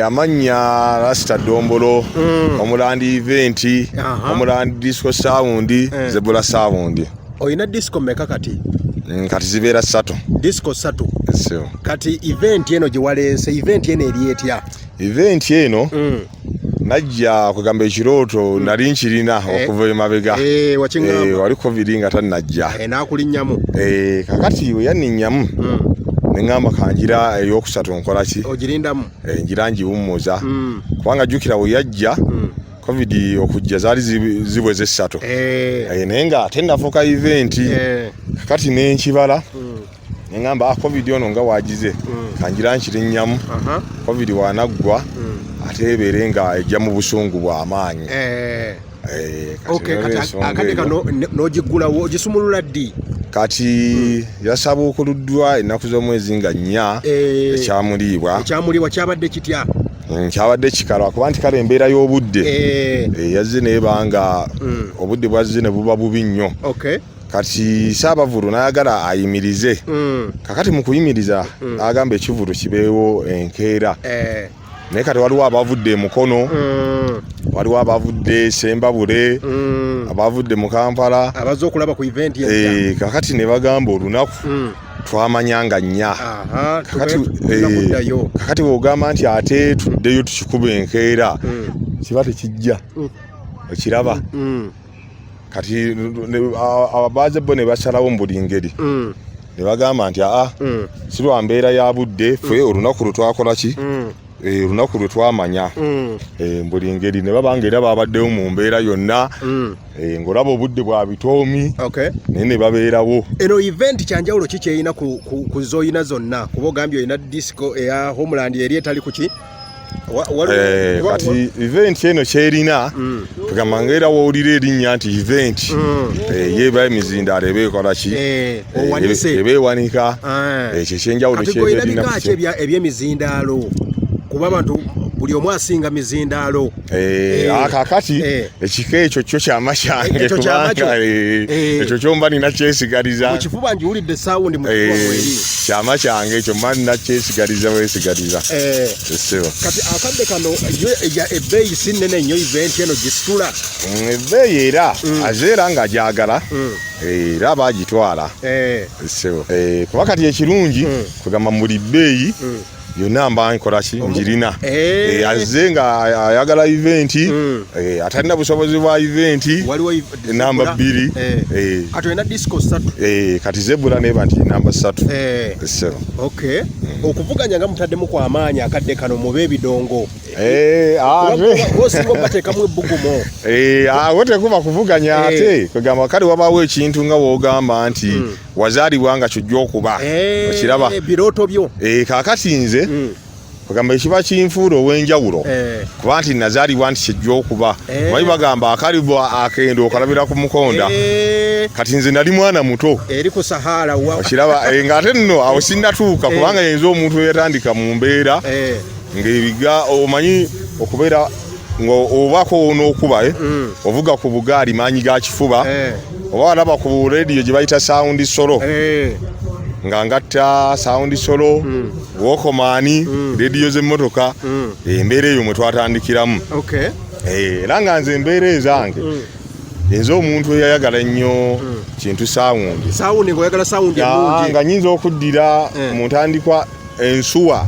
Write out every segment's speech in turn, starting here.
Amannya Rasta Dombolo, omulandi event, omulandi disco sound, zebula sound. Olina disco meka kati? Kati zibeera ssatu. Disco ssatu. So, Kati event eno gye waleese, event eno eri etya? Event eno najja kugamba ekirooto nali nkirina okuva emabega. Wakiŋŋamba. Wali COVID nga tannajja. N'akulinnyamu. Kakati we yanninnyamu ne ŋŋamba kanjira eyokusatu nkola ki? Ogirindamu. Ngira ngiwummuza kubanga jjukira we yajja COVID okujja zaali ziweze 3. Naye nga ate nafuuka event. Kakati nenkibala neŋŋamba, ah, COVID ono nga wagize, kanjira nkirinnyamu. COVID wanaggwa ate ebeere nga ejja mu busungu bw'amaanyi. Kati Kati n'olwensonga akadde eyo, kano n'ogiggulawo, ogisumulula ddi? Kati yasabuukuluddwa ennaku z'omwezi nga 4 ekyamuliibwa. Ekyamuliibwa kyabadde kitya? Kyabadde kikalwa kuba nti kale embeera y'obudde yazze neeba nga obudde bwazze ne buba bubi nnyo. Kati Saabavulu n'ayagala ayimirize. Kakati mu kuyimiriza n'agamba ekivulu kibeewo enkeera. Naye kati waliwo abavudde e Mukono, waliwo abavudde Sembabule, abavudde mu Kampala. Abazze okulaba ku event empya. Kakati ne bagamba olunaku twamanya nga 4. Kakati Tugenda kuddayo. Kakati bw'ogamba nti ate tuddeyo tukikuba enkeera, kiba tekijja. Okiraba? Kati ababaze bo ne basalawo mu buli ngeri ne bagamba nti aa, si lwa mbeera ya budde, ffe olunaku lwe twakola ki? Olunaku lwe twamanya. Buli ngeri ne baba nga era babaddewo mu mbeera yonna. Ng'olaba obudde bwa bitoomi, naye ne babeerawo. Eno event kyanjawulo ki kyerina ku zoyina zonna? Kuba ogambye olina disco eya Homeland eri etali ku ki? Kati event eno kyerina, tugamba ngaera woolira erinnya nti event, ye eba emizindaalo eba ekola ki? Owanise. Eba ewanika. Ekyo ekyenjawulo Kati kyeba gwe olina erina bika ki ebyemizindaalo? Kuba abantu buli omu asinga mizindaalo. Kakati ekika ekyo kyo kyama kyange. Ekyo kyama kyo. Kubanga ekyo kyomba nina kyesigaliza. Mu kifuba ngiwulidde sound mu kifuba mweri. Kyama kyange ekyo mba nina kyesigaliza wesigaliza. Ssebo. Kati akadde kano yo ebbeeyi si nnene nnyo, event eno gisitula? Ebbeeyi era aze era ng'agyagala, era baagitwala. Ssebo. Kuba kati ekirungi kugamba buli bbeeyi yonna mba nkola ki, njirina. Azze nga ayagala event, atalina busobozi bwa event, Waliwo namba zebula. 2. Kati olina disco 3. Kati zebula neba nti namba 3. Ssebo. Okay, okuvuganya nga mutaddemu kwa amaanyi akadde kano mube ebidongo. Ate Osinga obateekamu ebbugumo. Awo tekuba kuvuganya. Ate kwegamba kale wabaawo ekintu nga w'ogamba nti wazaalibwa nga kyojja okuba. Okiraba? Birooto byo. Kaakati nze kwegamba ekiba kinfuula ow'enjawulo kuba nti nazaalibwa nti kyejja okuba. Omanyi bagamba akalibwa akendo okalabira ku mukonda. Kati nze nali mwana muto Eri ku Sahara Okiraba? Ng'ate nno awo sinnatuuka kubanga yenze omuntu eyatandika mu mbeera ng'ebiga omanyi okubeera ng'obaako n'okuba ovuga ku bugaali maanyi ga kifuba, oba walaba ku rediyo gye bayita Sound Solo, nga ngatta Sound Solo, Walkman, rediyo z'emmotoka. Embeera eyo mwe twatandikiramu. Era nga nze embeera ezange, nze omuntu eyayagala ennyo kintu sound. Sound, ng'oyagala sound ennungi. Nga nyinza okuddira mu ntandikwa ensuwa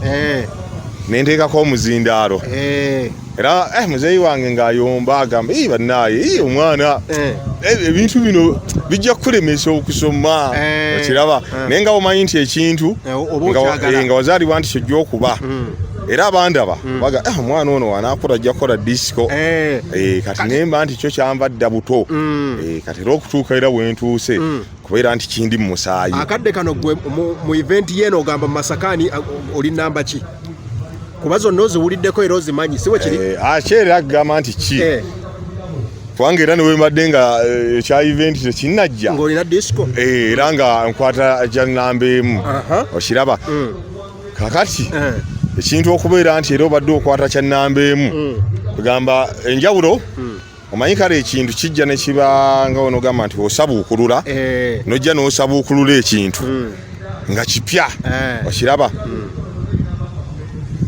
nenteekako omuzindaalo. Era muzeeyi wange ng'ayomba agamba, "Ii, bannaaye, ii, omwana, ebintu bino bijja kukulemesa okusoma." Okiraba? Naye nga omanyi nti ekintu Oba okyagala. Nga wazaalibwa nti kyojja okuba. Era abandaba baga, "Eh, omwana ono wanaakula ajja kukola disco." Kati nemba nti kyo kyanva dda buto. Kati era okutuuka era wentuuse kubeera nti kindi mu musaayi. Akadde kano gwe mu event yeno ogamba mu Masakaani oli namba ki? Kuba zonna oziwuliddeko era ozimanyi, si bwe kiri? Ate era agamba nti ki, kubanga era newembadde nga ekya event tekinnajja, Ng'olina disco. Era nga nkwata kya namba 1. Okiraba? Kakati ekintu okubeera nti era obadde okwata kya namba 1, kugamba enjawulo omanyi kale ekintu kijja ne kiba nga onogamba nti osabuukulula, nojja n'osabuukulula ekintu nga kipya. Okiraba?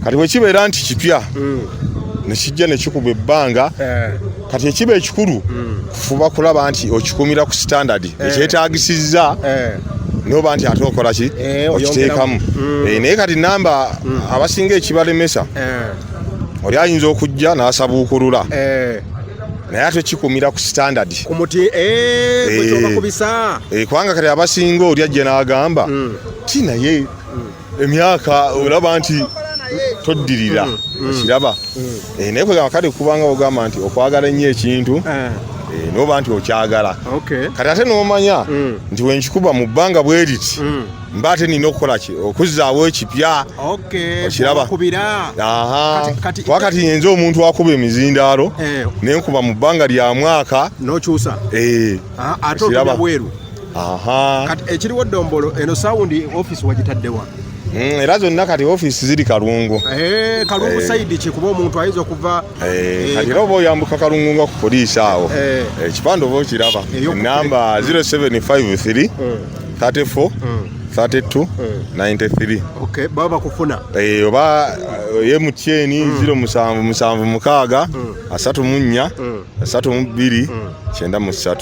Kati bwe kibeera nti kipya nekijja nekikuba ebbanga, kati ekiba ekikulu kufuba kulaba nti okikumira ku standard ekyetagisizza, noba nti ate okola ki, okiteekamu. Naye kati namba abasinga ekibalemesa, oli ayinza okujja n'asabuukulula, naye ate kikumira ku standard ku muti kwekyoba. Kubanga kati abasinga oli ajja n'agamba ti naye emyaka olaba nti toddirira, okiraba. Naye kwegamba kale kubanga ogamba nti okwagala ennyo ekintu, noba nti okyagala, kati ate n'omanya nti wenkikuba mu bbanga bwe riti, mba ate nina okukola ki, okuzzaawo ekipya. Okiraba? Kubira. Aha. Kuba kati yenze omuntu akuba emizindaalo, nenkuba mu bbanga lya mwaka. N'okyusa. Ah, ate Okiraba? otulya bweru. Aha. Kati ekiriwo, Dombolo, eno sound office wagitaddewa? Era zonna kati ofiisi ziri Kalungu. Kalungu side ki? Kuba omuntu ayinza okuva Kati era oba oyambuka Kalungu nga ku poliisi awo, ekipande oba okiraba. Enamba 0753 34 32 93. Okay, baba bakufuna. Oba MTN 0776 34 32 93.